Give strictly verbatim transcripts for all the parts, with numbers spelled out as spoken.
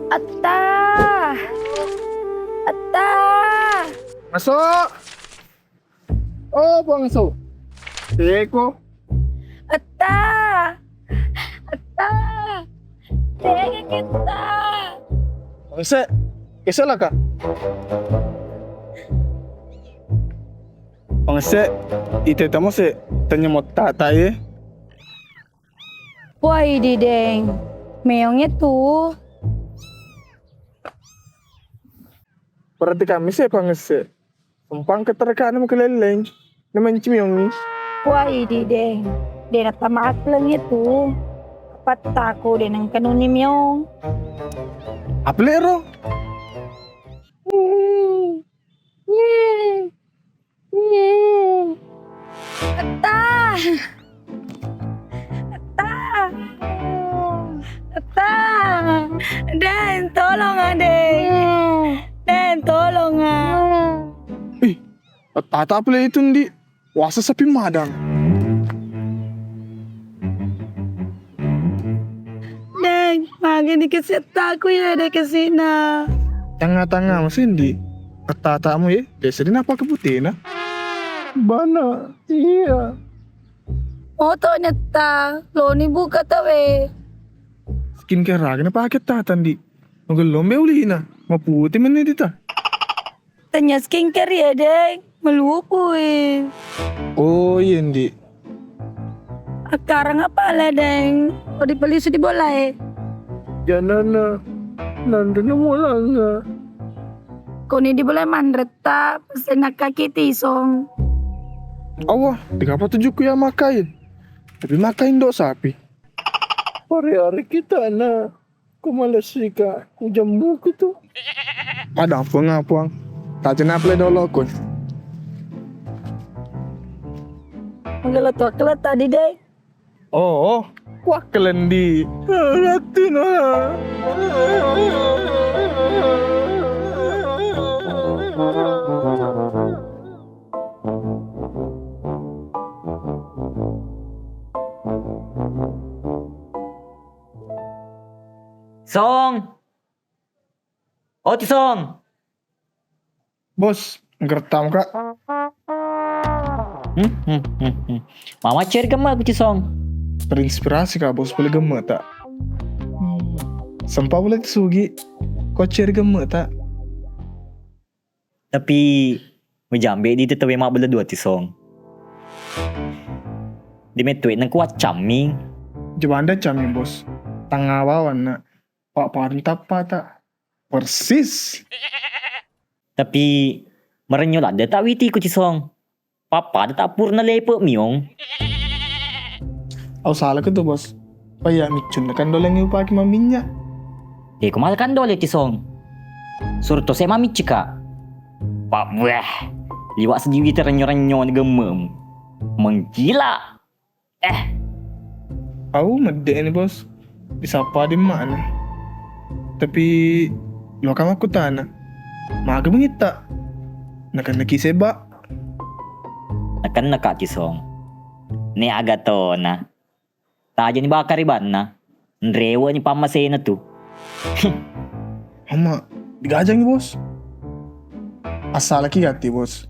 Atta! Atta! Masuk! Oh, Bangso. Teko. Atta! Atta! Tega kita! Bangse, keselaka. Bangse, ite tamo se tanya mo tata ye. Wah, idi, Deng. Meong itu. Berarti kami se pangese. Sumpang keterekana makelelleng. Nemenci meongi. Wah, idi, Deng. Dena tamakleng itu. Pattaku deneng kenuni meong. Apa lero? Atta! Atta! Atta! Den, tolong, Deng. Den, tolong, ah. Ih, tata pale itu, Ndi. Wasa sapi madang. Deng, magini kesettaku ya de kesina. Tanga-tanga masindi. Kettatamu ye, desa dinapa keputena? Bana, iya. Moto nyetta, loni buka tawe. Skincare aga napake tata, Ndi. Magellombe ulina, mapute menni dita. Tanya skincare ya, Deng. Meluku, eh. Oh, iya, Ndi. Akkarang apa lah, Deng? Kau dipelisi di bola, eh? Janana, nanti nemu langa. Kau ni di bola manretta, pesen kaki tisong. Allah, tiga apa tujuhku ya makai? Tapi makai ndok sapi. Hari-hari kita na. Ku malessika, ku jammuku tu. Ada apa ngapuang? Tak jenap le dolo kun. Menggelo tu akal tadi deh. Oh, oh. Wah kelendi. Ratina. Song. Oh, Tisong. Bos, gertam, Kak. Hmm, hmm, hmm, hmm. Mama ceri gemma ku Tisong. Terinspirasi, Kak, Bos, boleh gemma tak? Hmm. Sempa boleh sugi. Kau ceri gemma tak? Tapi mejambe di tetawe mabbela dua Tisong. Di metue nengku waccammi. Jebanda cammi, Bos. Tangawawanna. Pak paring tappata. Persis. Tapi merenyo ladde tak witi ku Tisong. Pappada tak purna lepe miong. Au salah ke tu, Bos. Paya miccun kan doleng upaki maminnya. Deko mala kan dole Tisong. Surto se mamicci ka. Pak buah. Liwak sediwi terenyo-renyo gemmem. Menggila. Eh. Au medde ni, Bos. Disapa di mana? Tapi lo kamu aku tana. Maga bengitta. Nakan naki seba. Nakan naka Tisong. Ne aga tona. Tajani bakari banna. Nrewe ni pammasena tu. Amma, digajangi, Bos. Assalaki gatti, Bos.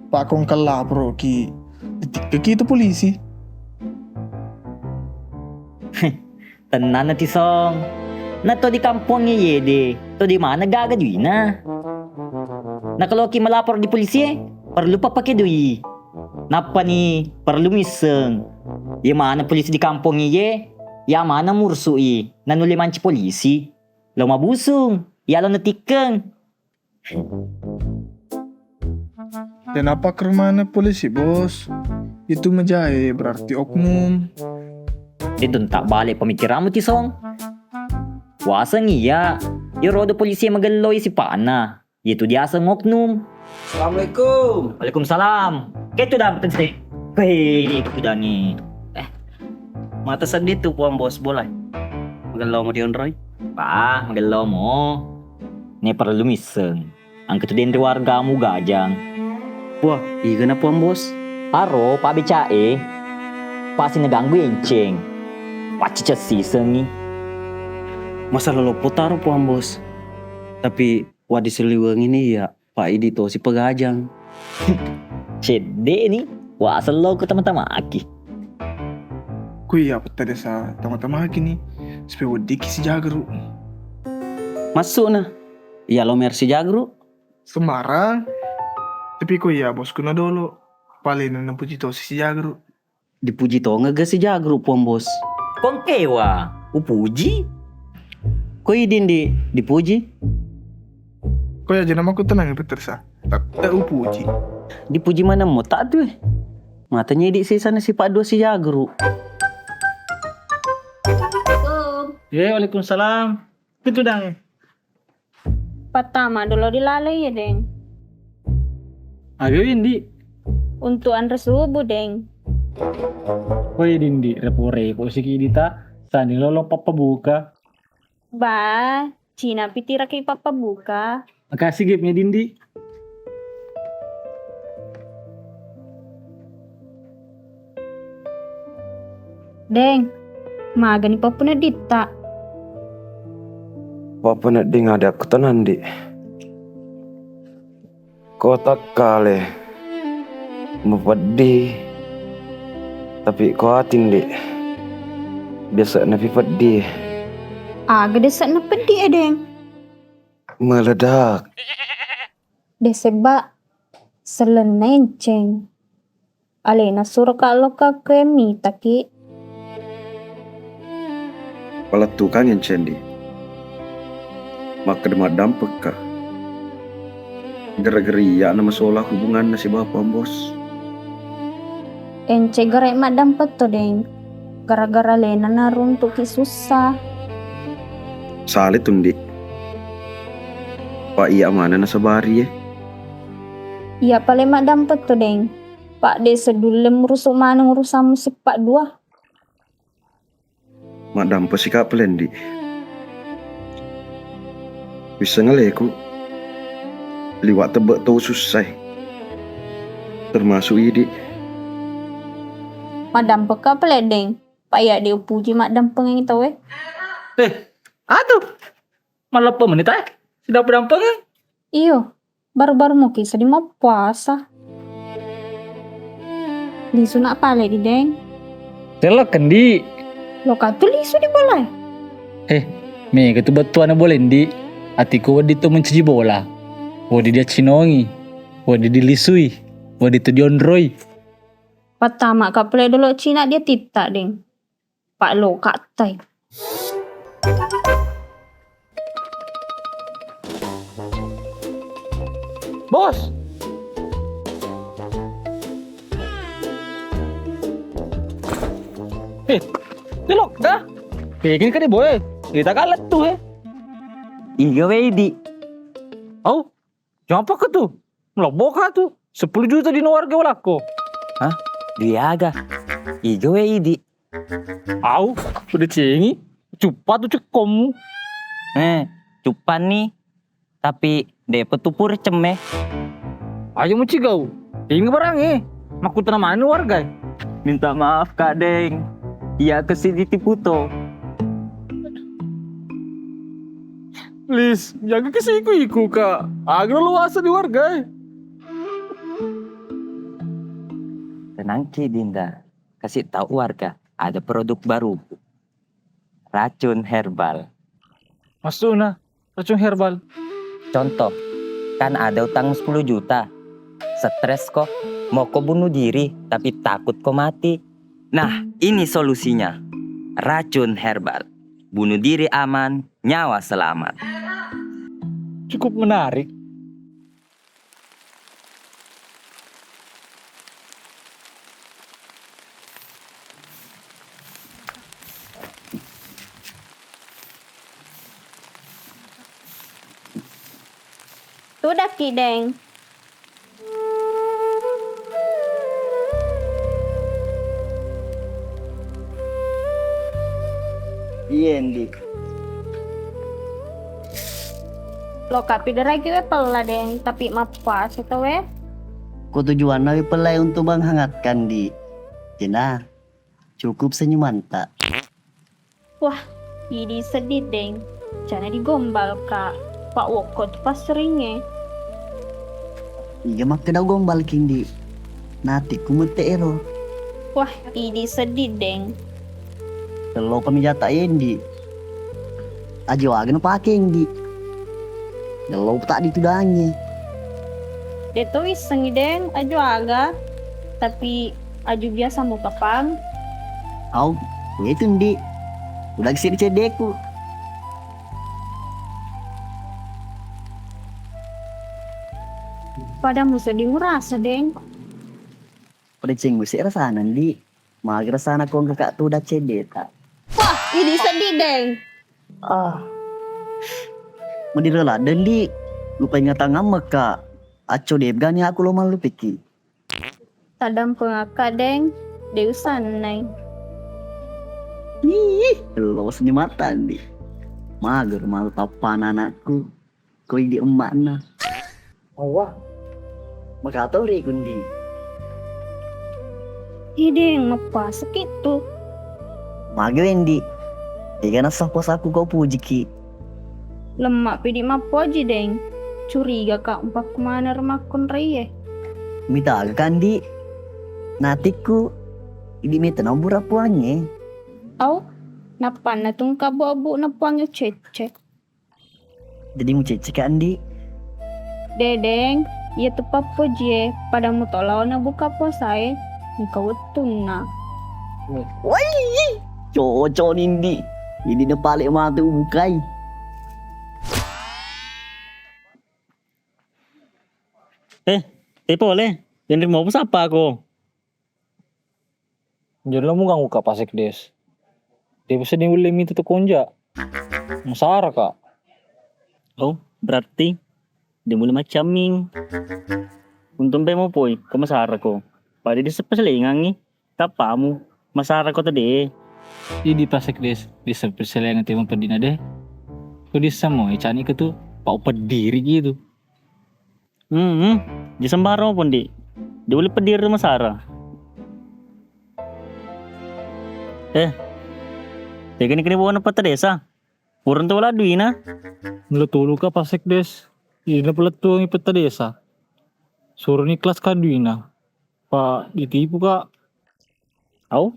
Pakkongkeng laporoki, ditikkeki tu polisi. Tennanna Tisong. Na to di kampongnge yede, to di mana gaga duina. Nakaloki melapor di polisie, perlu papake dui. Nappani perlu misseng. Iya mana polisi di kampongnge ye, iya mana mursui, nanulle manci polisi. Lo mabusung, iya lo natikkeng. Dan apa ke rumahnya polisi, Bos? Itu mejae berarti oknum. Itu tak balik pemikiranmu, Tisong. Waseng iya, iya rodo polisi magelloi sipana. Itu diaseng oknum. Assalamualaikum. Waalaikumsalam. Ketu dang tense. Weh, itu dangi. Eh, mata sedih tu Puang Bos bolai. Magello mo dionroi. Pa, magello mo. Ne perlu misseng. Angka tu denri wargamu gajang. Wah, igana Puang Bos. Aro, Pak Becae. Pasti neganggu enceng. Pacci cessi sengi. Masalah loppo taro Puang Bos. Tapi wedding siliwengi ni iya, pa idi tosi pegajang. Cedde ni, waseng lo ku tama-tamaki. Ku iya petta desa tama-tamaki ni, supaya weddikki sijagru. Massuna, iya lo mer sijagru? Sembarang. Tapi ko iya bosku na dolo, palena napuji tosi sijagru. Dipuji tongeng ga sijagru, Puang Bos? Kongkewa, upuji? Ko idi ndi dipuji? Ko iya jena maku tenang petersa. Tak, tak upuji. Dipuji mana mo tak tu eh. Matanya idi sisa na sipa dua sijagru. Assalamualaikum. Ye, waalaikumsalam. Itu dang. Pattama dolo di laleng iya, Deng. Aga wi, Ndi? Untuk anre subuh, Deng. Woi, Dindi, repo-repo siki dita, sani lolo pappabuka. Ba, Cina pitiraki pappabuka. Makasih, Gip, ya, Dindi. Deng, magani pappunedding ta? Pappunedding adekku tenang, Dik. Ko takkale mapeddi, tapi ko ating, Dik, dese'na pi peddi. Aga dese'na peddi e, Deng? Meledak. Dese, Ba, sellenna enceng. Alena suroka lokka kue mitaki. Palettukang enceng, Di. Makkeda maddampekka. Gara-gara iyana masola hubunganna sibawa Puang Bos. Enceng gare maddampek to, Deng. Gara-gara alena naruntuki sussa. Sale tu, Ndi. Pa iya maneng nasabari e. Iya pale maddampek to, Deng. Pa de sedulle murusu maneng urusammu sippa dua. Maddampesika pale, Ndi. Wisseng aleku, liwa tebbe tau sussai. Termasuk idi. Maddampekka pale, Deng. Pa iya de upuji maddampengengi tau e. Eh, atu. Malleppa meni ta e. Sidampe-dampengeng. Iyo. Baru-baru muki seddi mappuasa. Lisu na pale di, Deng. Tello kendi. Loka tu lisu di bola e. Eh, mega tu bettuanna bola, Ndi. Atiku wedding tu mencuci bola. Wedding diaccinongi. Wedding dilisui. Wedding tu dionroi. Pattama ka pale dolo Cina dia titta, Deng. Pa loka tai. Bos. Eh, delok dah. Bikin ka di boy. Kita kalah tu e. Iga we idi. Au, jampa ka tu. Melebboka tu. Sepuluh juta di warga walakko. Hah? Dui aga? Iga we idi. Au, udah cengi. Cuppa tu cekkommu. Eh, cuppanni. Tapi depa tu pura cemme. Ayo mucigau. Ini barang e. Makkutana mani warga e. Minta maaf, Kak Deng. Iya kasi ditipu to. Lis, jaga kesiku-iku, Kak. Agak luasa di warga e. Tenangki, Dinda. Kasih tahu warga, ada produk baru. Racun herbal. Maksudna, racun herbal? Contoh, kan ada utang sepuluh juta. Stres ko, mau ko bunuh diri, tapi takut ko mati. Nah, ini solusinya. Racun herbal. Bunuh diri aman, nyawa selamat. Cukup menarik. Tudakki, Deng. Iye, Ndi. Lokapi deraiki we pella, Deng, tapi mappuasa to we. Ko tujuanna we pella untuk menghangatkan, Ndi. Jena, cukup senyumanta. Wah, idi seddi, Deng. Cana digombalka. Pa wokko tu passuringnge. Iga makkeda gombal ki, Ndi. Natikku mette ero. Wah, idi seddi, Deng. Tello pami jata, Ndi. Ajo aga napake, Ndi. Tello taddi tudangnge. De to wissengngi, Deng, ajo aga. Tapi ajo biasa mukapang. Au, itu, Ndi. Udah seddi ceddeku. Pada museddi murasa, Deng. Pada ceng musi rasana, Ndi. Magi rasana kong kakak tu udah cedde ta. Wah, idi seddi, Deng. Ah. Madira ladde, Ndi. Lupa ingatang amma, Kak. Acco debgani aku lo malu piki. Tadampengakka, Deng, de usannai. Ih, lo seni mata, Ndi. Mager malu tappana anakku. Ko idi emma'na. Wah. Makatori ku, Ndi. Ih, Deng, mappuasaki tu. Mager, Ndi. Ega nassa puasaku ko pujiki. Lemma pidi mappoji, Deng. Curiga ka umpakku maneng ro makkunraie. Mitaga ka, Ndi. Natikku, idi meta naubura puangnge. Au, nappanna tungka abu-abu na puangnge cecce. Jadi mucecce ka, Ndi. Dedeng, iya tu pappojie, pada muto laona buka puasae, engka wettunna. Wai, cocok ni, Ndi. Jadi na pale matu bukai. Eh, te pole, yang mau sapa aku? Jadi lo muganggu ka Pak Sekdes. Dia bisa diulle minta tu konja. Masara ka. Oh, berarti dia mulai macamming. Untung pe mo poi, ko masara ko. Pada dia sepeselengangi. Tappamu, masara ko tadi. Idi Pak Sekdes, dia sepeselengan tema pedina deh. Ko dia semua cani ke tu, pau pediri gitu. Hmm, hmm. Di sembarang pun, Ndi. Di uli pediri rumah Sara. Eh. Tega ni kena bawa peta desa. Purun tu wala duina. Melo tulu ka Pak Sekdes. Ina pula tuangi peta desa. Suruh ni kelas ka duina. Pak ditipu ka. Au,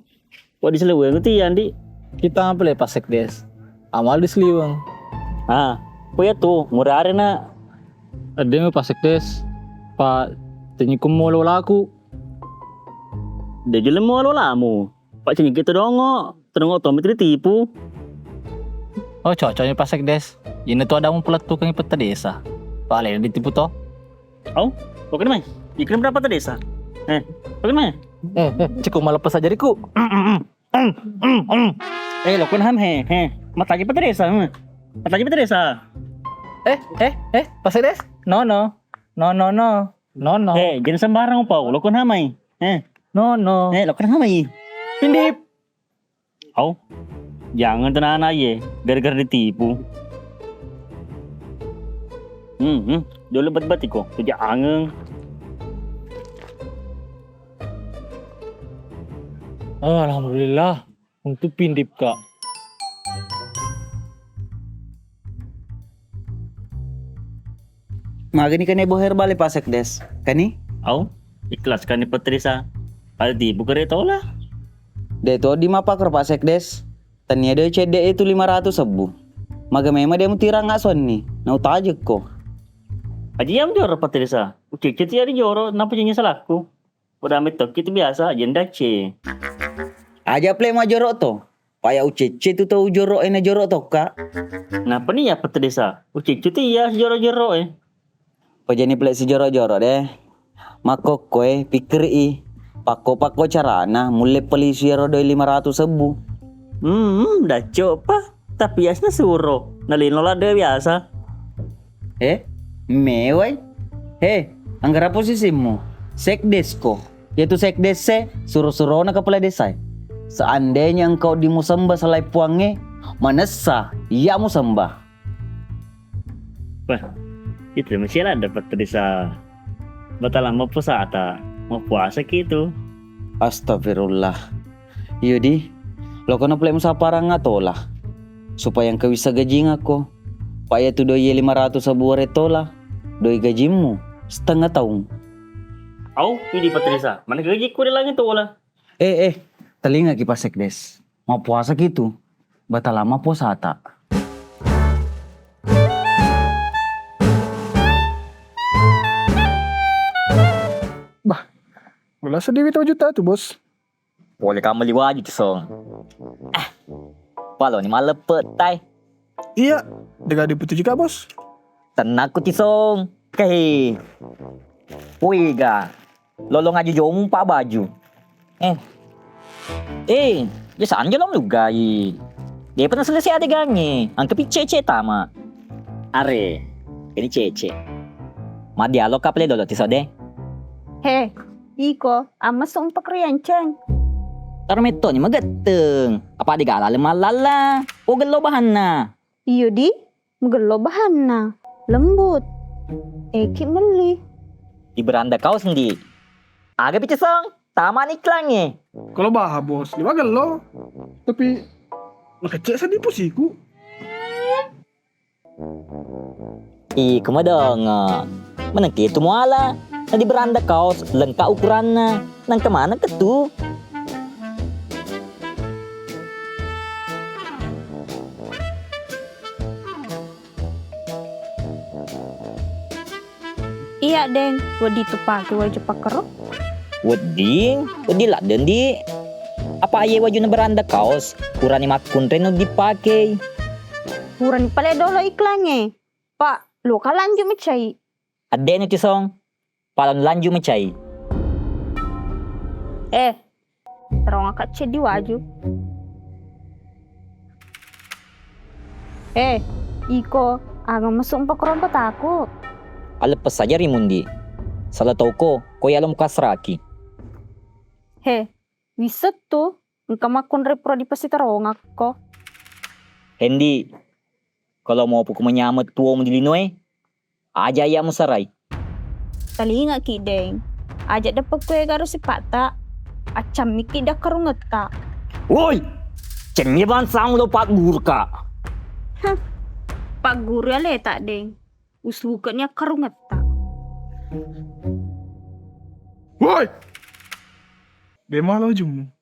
wa diseliweng tu iya, Ndi. Kita apa le Pak Sekdes? Amal diseliweng. Ah, ko iya tu, murare na. Ade me Pak Sekdes, Pak tenyikum molo laku. De jele molo lamu. Pak cenyi kita dongo, tedongo to mitri tipu. Oh, cocoknya Pak Sekdes. Ini tu ada mau peletukan peta desa. Pak le ditipu to. Au, oke mai. Ikrim berapa tadi, Sa? Eh, oke mai. Eh, eh, cukup malah pas aja riku. Eh, lo kun ham he, he. Mata aja peta desa, hmm. Mata aja peta desa. Eh, eh, eh, Pak Sekdes? No, no. No, no, no. No, no. Eh, jangan sembarang, Pak. Lo kun ham mai. Eh. No, no. Eh, lo kun ham mai. Pindip. Au, jangan tenana ye, gara-gara ditipu. Hmm, hmm. Dulu bet-bet iko, tu jangan. Oh, alhamdulillah, untuk pindip ka. Magani kane boher bale Pak Sekdes, kani? Au, ikhlas kani Petrisa. Ada tipu kere tola. De to di mapakro Pak Sekdes. Tania de cedde itu lima ratus sebbu. Maga mema de mutirang asonni, na utajekko. Aji yang joro Petrisa. Ucicit ya di joro, napa jenya salahku? Udah metok itu biasa, aja ndacce. Aja ple majorok to. Paya ucecce tu tau jorok e na jorok tokka. Napa ni ya Petrisa? Ucecce tu iya jorok-jorok e. Pajani ple sijorok-jorok de. Makkokkoe pikkiri i. Pakko-pakko carana mulle pelisu iyaro doi lima ratus sebbu. Hmm, dacco pa. Tapi asna suro. Nalino ladde biasa. Eh, mewai. He, anggara posisimmu? Sekdesko. Yaitu sekdes e, suro-surona kepala desa e. Seandainya engkau dimusemba selain puangnge, manessa iya musemba. Wah, itu masih ada dapat desa. Batala mapusata, mapuasa ki itu. Astagfirullah. Iyo di, lokona pole musaparang atola. Supaya engka wissa gajingakko. Pa iyatu doi e lima ratus abu ware tola, doi gajimmu setengah taung. Au, idi Patrisa, mana gaji ku de langi tola? Eh, eh, telingaki Pak Sekdes. Mappuasaki tu, batalama puasata. Bah, wala seddi wita wajuta tu, Bos. Pole ka melli waju tu, Song. Eh, paloni malleppe tai. Iya, dega diputuju ka, Bos. Tennakku ti, Song. Kehe. Puiga. Lolong aju jomu pa baju. Eh. Eh, biasa anjo long lugai. Dia pernah selesai adegannya. Angka pi cece tama. Are, ini cece. Ma dialog apa le dolo ti sode? He, iko, amma sumpah rianceng. Taro metto ni magetteng. Apa adega lale mallalla? Oh, gello bahanna. Iyo di, magello bahanna. Lembut. Eki melli. Di beranda kaos ndi. Aga pi cesong, tamani iklangnge. Kalau baha, Bos, liwa gello. Tapi, makecek seddi pusiku. Ih, kumadongo. Menengki tu muala. Na di beranda kaos, lengkap ukuranna. Nang kemana ke tu? Iya, Deng. Wedding tu pake waju pakkero? Wedding, wedding ladde ndi. Apa aye wajuna beranda kaos, purani makkunrai no dipakei. Purani pale dolo iklangnge. Pak, lo ka lanjut mecai. Addenu ti song, pala lanjut mecai. Eh, Terong akak ceddi waju. Eh, iko, aga masuk empa kerompa taku? Aleppes saja ri mundi. Salah tauko, ko yalo mukasraki. He, wisset tu, engka makkunrai pura dipasiterongakko. Hendi, kalau mau puku menyameng tuomu di linoe, Aja iya musarai. Talingaki, Deng. Aja deppekku ega ro sipatta. Accammiki dakkarungetta. Woi! Cenni bangsamu lo pagguruka. Heh. Pagguru aleta, Deng. Usukeni akkarungetta. Woi! Bemalo jummu.